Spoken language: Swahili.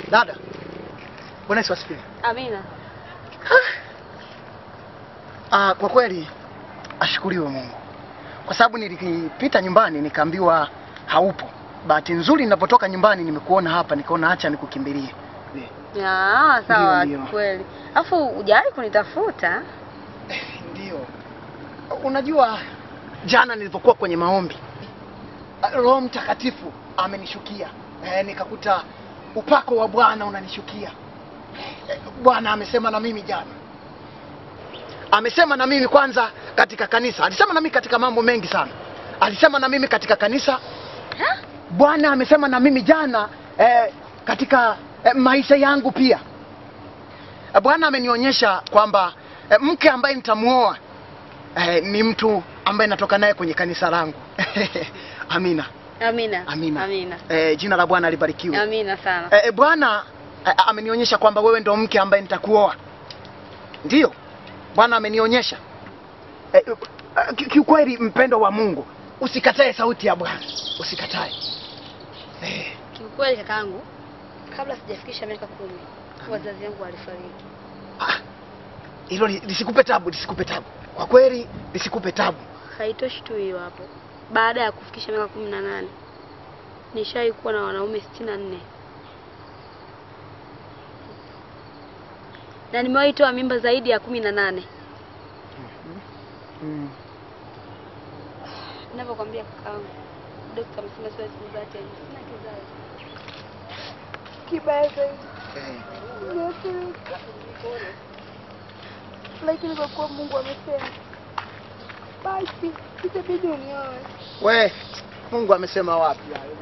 Dada. Bwana Yesu asifiwe. Amina. Kwa kweli ashukuriwe Mungu. Kwa sababu nilipita nyumbani nikaambiwa haupo. Bahati nzuri ninapotoka nyumbani nimekuona hapa, nikaona acha nikukimbilie. Ah, sawa kweli. Alafu hujawahi kunitafuta? Ndio. Unajua jana nilipokuwa kwenye maombi, Roho Mtakatifu amenishukia. Nikakuta upako wa Bwana unanishukia. Bwana amesema na mimi jana. Amesema na mimi kwanza katika kanisa. Alisema na mimi katika mambo mengi sana. Alisema na mimi katika kanisa. Bwana amesema na mimi jana katika maisha yangu pia. Bwana amenionyesha kwamba mke ambaye nitamuoa ni mtu ambaye natoka naye kwenye kanisa langu. Amina. Amina. Amina. Amina. Jina la Bwana libarikiwe. Amina sana. Bwana amenionyesha kwamba wewe ndo mke ambaye nitakuoa. Ndio. Bwana amenionyesha. Kiukweli mpendo wa Mungu, usikatae sauti ya Bwana. Usikatae. Kiukweli kakaangu, kabla sijafikisha miaka 10, wazazi wangu walifariki. Hilo lisikupe tabu, lisikupe tabu. Kwa kweli lisikupe tabu. Haitoshi tu hiyo hapo. Baada ya kufikisha miaka 18, nishawahi kuwa na wanaume 64. Na nimewahi toa mimba zaidi ya 18. Ninavyokuambia kakaangu, daktari amesema siwezi kuzaa tena. Sina kizazi. Kibaya zaidi. Lakini kwa kuwa Mungu amesema, basi itabidi unioe. We, Mungu amesema wapi hayo?